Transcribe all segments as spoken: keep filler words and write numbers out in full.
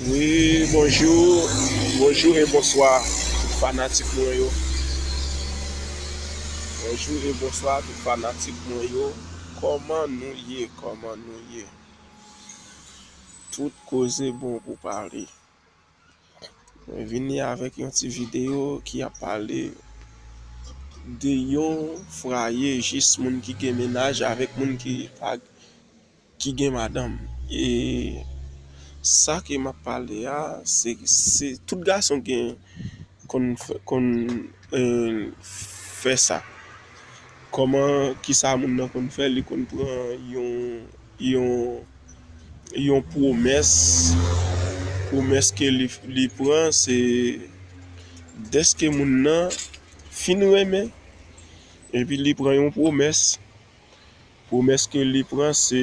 Wi, bonjou, bonjou e bonswa tout fanatik mwen yo. Bonjou e bonswa tout fanatik mwen yo. Kòman nou ye? Kòman nou ye? Tout koze bon pou pale. Mwen vini avèk yon ti videyo ki ap pale de yon fwaye, jis moun ki gen mennaj avèk moun ki pa, ki gen madanm. E sa ke m ap pale a, se, se tout gason gen konn fè, konn, eh, fè sa. Kòman, kisa moun nan konn fè? Li konn pran yon, yon, yon pwomès. Pwomès ke li, li pran, se dèske moun nan fin renmen, epi li pran yon pwomès. Pwomès ke li pran, se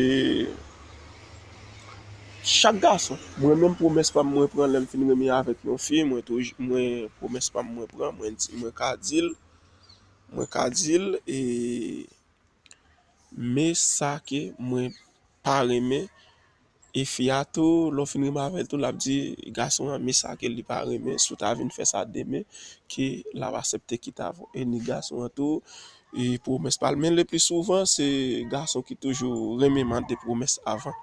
chak gason. Mwen menm, pwomès pa m mwen pran lè m fin renmen avèk yon fi, mwen toujou, mwen, pwomès pa m mwen pran, mwen di, mwen ka di l, mwen ka di l, e, men sa ke mwen pa renmen, e fi a tou, lè w fin renmen avè l tou, l ap di gason an, men sa ke li pa renmen, si w ta vin fè sa demen, ke l ap aksepte kite avè w. E ni gason an tou, e pwomès pa l. Men le pli souvan, se gason ki toujou renmen mande pwomès avan.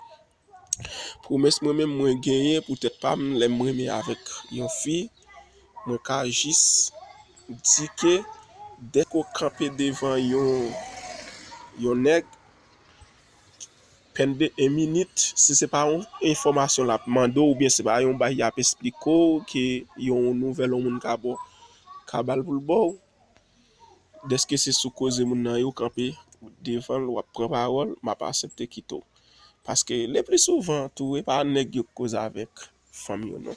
Pwomès mwen menm mwen genyen pou tèt pa m, lè m renmen avèk yon fi, mwen ka jis di ke dèke w kanpe devan yon, yon nèg, pèn de en minit, si se pa yon enfòmasyon l ap mande w, oubyen se pa yon bagay y ap esplike w, ke yon nouvèl yon moun ka ba w, ka ba l pou l ba w, dèske se sou koze moun nan yo kanpe devan l, w ap pran pawòl, m ap aksepte kite w. Paske le pli souvan tou, e pa nèg yo k koze avèk fanm yo, non.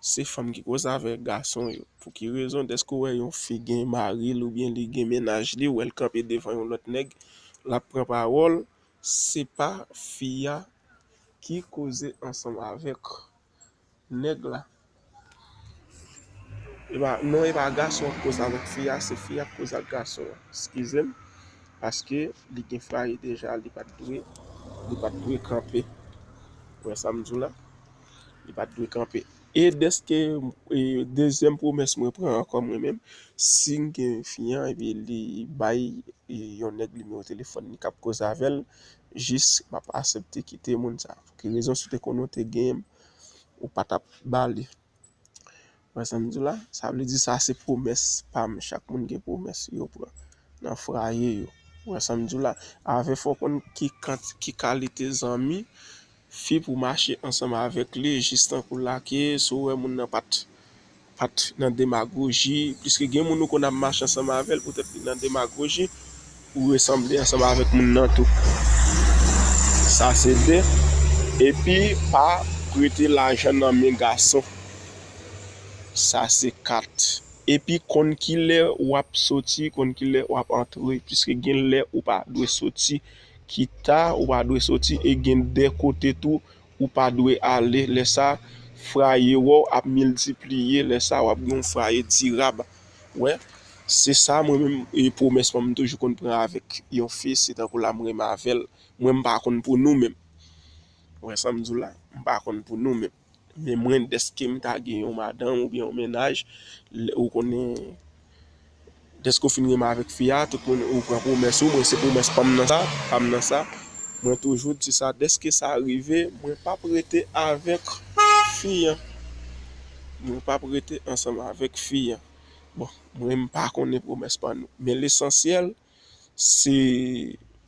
Se fanm ki koze avèk gason yo. Pou ki rezon? Dèske w wè yon fi gen mari l oubyen li gen mennaj li, w wè l kanpe devan yon lòt nèg, l ap pran pawòl, se pa fi a ki koze ansanm avèk nèg la. E pa, non, e pa gason an k koze avèk fi a, se fi a k koze ak gason an. Eskize m, paske li gen fwaye deja, li pa t dwe, li pa t dwe kanpe. Ou wè sa m di w la? Li pa t dwe kanpe. E dèske, e, dezyèm pwomès mwen pran ankò mwen menm, si m gen fi an, epi li bay, e, yon nèg nimewo telefòn li k ap koze avè l, jis m ap aksepte kite moun sa. Pou ki rezon? Si w te konnen w te genyen m, ou pa t ap ba li. Wè sa m di w la? Sa vle di sa se pwomès pa m. Chak moun gen pwomès yo pran nan fwaye yo. Wè sa m di w la? Avè fò w konn ki kant-, ki kalite zanmi fi pou mache ansanm avèk li, jis tankou la ke si w wè moun nan pa t, pa t nan demagoji, pliske gen moun ou konn ap mache ansanm avè l, poutèt li nan demagoji, ou resanble ansanm avèk moun nan tou. Sa se de. Epi pa prete lajan nan men gason. Sa se kat. Epi konn kilè w ap soti, konn kilè w ap antre, piske gen lè ou pa dwe soti kita, ou pa dwe soti, e gen de kote tou ou pa dwe ale. Lè sa, fwaye w ap miltipliye, lè sa w ap gen yon fwaye dirab. Wè, se sa mwen menm, e pwomès mwen m toujou konn pran avèk yon fi, se tankou la m renmen avè l, mwen m pa konn pou nou menm. Wè sa m di w la, m pa konn pou nou menm. Men mwen, dèske m ta gen yon madanm oubyen yon mennaj, lè, ou konnen, dèske w fin renmen avèk fi a, tout moun, ou pran pwomès ou, mwen se pwomès pa m nan sa, pa m nan sa. Mwen toujou di sa, dèske sa rive, mwen p ap rete avèk fi an. Mwen p ap rete ansanm avèk fi an. Bon, mwen m pa konnen pwomès pa nou. Men lesansyèl, se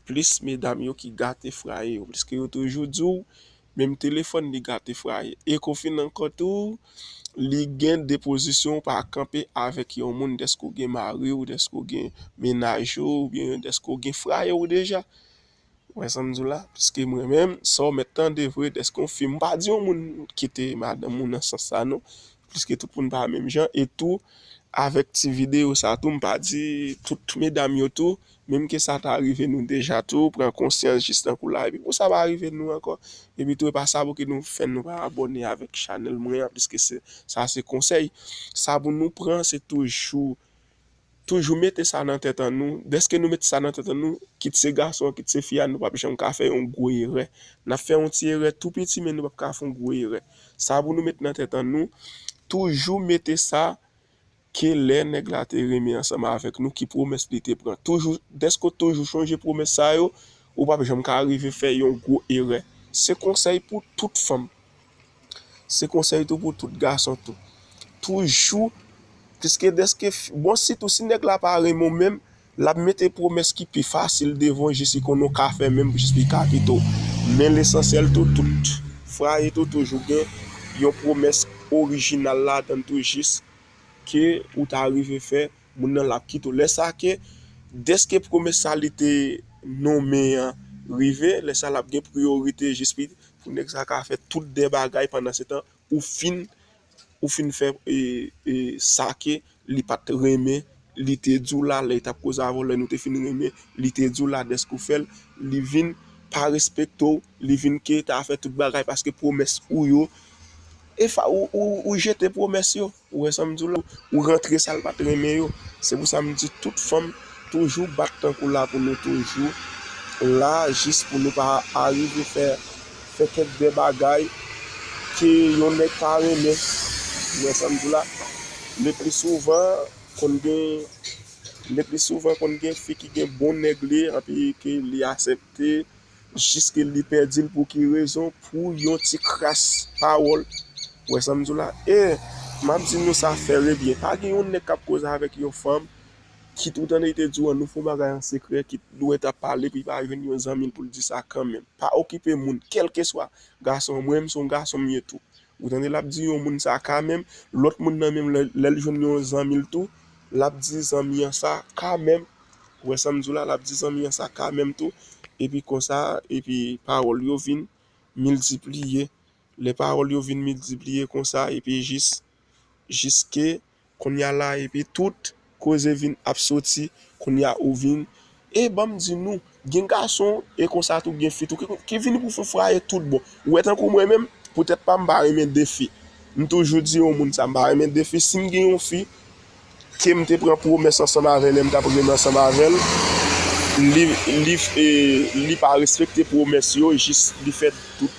plis medam yo ki gate fwaye yo, pliske yo toujou di w, menm telefòn li gate fwaye. E kou fin ankò tou, li gen de pozisyon w pa kanpe avèk yon moun, dèske w gen mari w, dèske w gen mennaj ou, oubyen dèske w gen fwaye w deja. Ou wè sa m di w la? Piske mwen menm, sa w mèt tande vre, dèske yon fi, m pa di yon moun kite madanm ou nan sans sa non, pliske tout moun pa menm jan, e tou, avèk ti videyo sa tou, m pa di tout medam yo tou, menm ke sa ta rive nou deja tou, pran konsyans jis tankou la, epi pou sa pa rive nou ankò, epi tou, e pa sa pou ki nou fè nou pa abòne avèk chanèl mwen an, piske se, sa se konsèy, sa pou nou pran, se toujou, Toujou mete sa nan tèt an nou. Dèske nou mete sa nan tèt an nou, kit se gason an, kit se fi a, nou p ap janm ka fè yon gwo erè. N ap fè yon ti erè tou piti, men nou p ap ka fè yon gwo erè. Sa pou nou mete nan tèt an nou, toujou mete sa ke lè nèg la te renmen ansanm avèk nou, ki pwomès li te pran. Toujou, dèske w toujou chonje pwomès sa yo, ou p ap janm ka rive fè yon gwo erè. Se konsèy pou tout fanm. Se konsèy tou pou tout gason tou. Toujou, piske dèske, bon, sitou si nèg la pa renmen w menm, l ap mete pwomès ki pi fasil devan w jis li konnen w ka fè menm jis li ka kite w. Men lesansyèl tou, tout fraye tou toujou gen yon pwomès orijinal ladan l tou jis ke ou ta rive fè, moun nan l ap kite w. Lè sa ke, dèske pwomès sa li te nonmen an rive, lè sa l ap gen priyorite jis pou, pou nèg sa ka fè tout de bagay pandan se tan ou fin, ou fin fè e, e, sa ke li pa t renmen, li te di w la, lè li t ap koze avè w, lè nou te fin renmen, li te di w la, dèske w fè l, li vin pa respekte w, li vin ke ta fè tout bagay paske pwomès ou yo, e fa, ou, ou, ou jete pwomès yo. Ou wè sa m di w la? Ou rantre sa l pa t renmen yo. Se pou sa m di tout fanm toujou bat tankou la pou nou toujou la jis pou nou pa arive fè, fè kèk de bagay ke yon nèg pa renmen. Ou wè sa m di w la? Le pli souvan konn gen, le pli souvan konn gen fi ki gen bon nèg li, anpi ke li aksepte jiske li pèdi l pou ki rezon? Pou yon ti kras pawòl. Ou wè sa m di w la? E m ap di nou sa fè rebyen. Pa gen yon nèg k ap koze avèk yon fanm, kit ou tande li te di w an nou fè yon bagay an sekrè, kit nou wè t ap pale, epi pa jwenn yon zanmi l pou l di sa kanmenm. Pa okipe moun, kèlkeswa gason an. Mwen menm se yon gason m ye tou. Ou tande l ap di yon moun sa kanmenm, lòt moun nan menm lè, lè l jwenn yon zanmi l tou, l ap di zanmi an sa kanmenm. Ou wè sa m di w la, l ap di zanmi an sa kanmenm tou. Epi konsa, epi pawòl yo vin miltipliye. Lè pawòl yo vin miltipliye konsa, epi jis, jiske kounye a la, epi tout koze vin ap soti, kounye a ou vin. E ban m di nou, gen gason, e konsa tou gen fi tou, ki, ki vin pou fè fraye tout bon. Ou wè tankou mwen menm, poutèt pa m, m pa renmen defi. M toujou di yon moun sa, m pa renmen defi. Si m gen yon fi, ke m te pran pwomès ansanm avè l, lè m t ap renmen ansanm avè l, li, li, e, li pa respekte pwomès yo, jis li fè tout,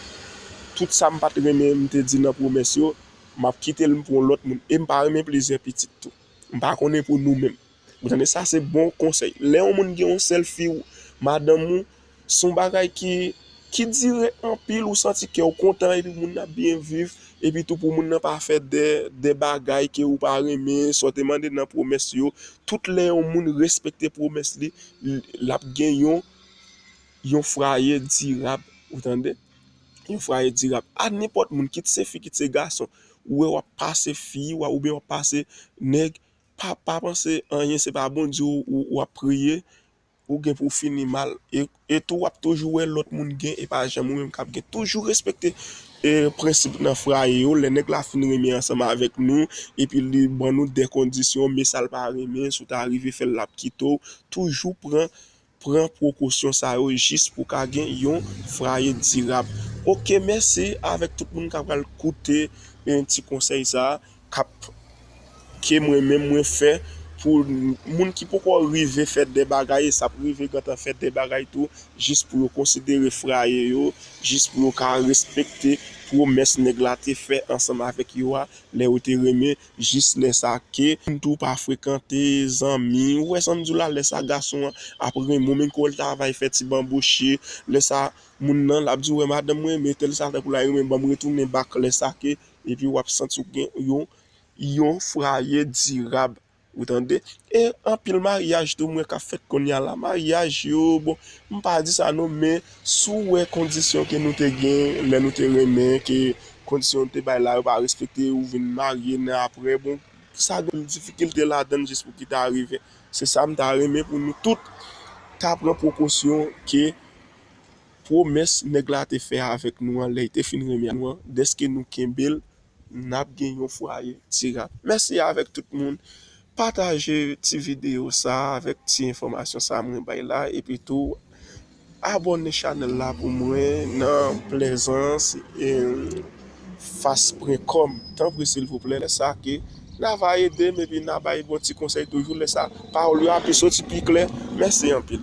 tout sa m pa t renmen m te di nan pwomès yo, m ap kite l, m pran yon lòt moun. E m pa renmen plizyè pitit tou. M pa konnen pou nou menm. Ou tande, sa se bon konsèy. Lè yon moun gen yon sèl fi, madanm ou, se yon bagay ki, ki dire anpil, ou santi kè w kontan, epi moun nan ap byen viv, epi tou pou moun nan pa fè de, de bagay ke ou pa renmen, sa w te mande nan pwomès yo, tout lè yon moun respekte pwomès li, l, l ap gen yon, yon fraye dirab, ou tande? Yon fraye dirab. A nenpòt moun, kit se fi, kit se gason, ou wè w ap pase fi, w ap, oubyen w ap pase nèg, pa, pa panse anyen, se pa Bondye w, w, w ap priye, ou gen pou w fini mal. E, e tou, w ap toujou wè lòt moun gen, e pa janm ou menm k ap gen. Toujou respekte, e, prensip nan fraye yo. Lè nèg la fin renmen ansanm avèk nou, epi li ban nou de kondisyon, men sa l pa renmen, si w ta rive fè l, l ap kite w. Toujou pran, pran prekosyon sa yo jis pou w ka gen yon fraye dirab. Oke, mèsi avèk tout moun k ap pral koute, e, ti konsèy sa a, k ap, ke mwen menm mwen fè pou moun ki poko rive fè de bagay, e s ap rive gentan fè de bagay tou, jis pou yo konsidere fraye yo, jis pou yo ka respekte pwomès nèg la te fè ansanm avèk yo a, lè yo te renmen, jis lè sa ke moun tou pa frekante zanmi. Ou wè sa m di w la, lè sa gason an ap renmen w, menm ke w al travay fè ti banboche, lè sa moun nan l ap di w, wè madanm mwen, men tèl sa tankou l a renmen, ban m retounen bak lè sa ke, epi w ap santi w gen yon, yon fraye dirab. Ou tande? E anpil maryaj tou m wè k ap fèt kounye a la. Maryaj yo, bon, m pa di sa non, men si w wè kondisyon ke nou te gen lè nou te renmen, ke kondisyon nou te bay la, yo pa respekte, ou vin marye nan apre, bon, sa gen difikilte ladan l jis pou ki ta rive. Se sa m ta renmen pou nou tout ta pran prekosyon ke pwomès nèg la te fè avèk nou an, lè l te fin renmen nou an, dèske nou kenbe l, n ap gen yon fwaye dirab. Mèsi avèk tout moun. Pataje ti videyo sa a avèk ti enfòmasyon sa a mwen bay la. Epi tou, abòne chanèl la pou mwen nan Plaisance, e, Fas pwen kòm. Tanpri, silvouplè, lè sa ke N a va ede m epi n a bay bon ti konsèy toujou. Lè sa, pawòl yo ap soti pi klè. Mèsi anpil.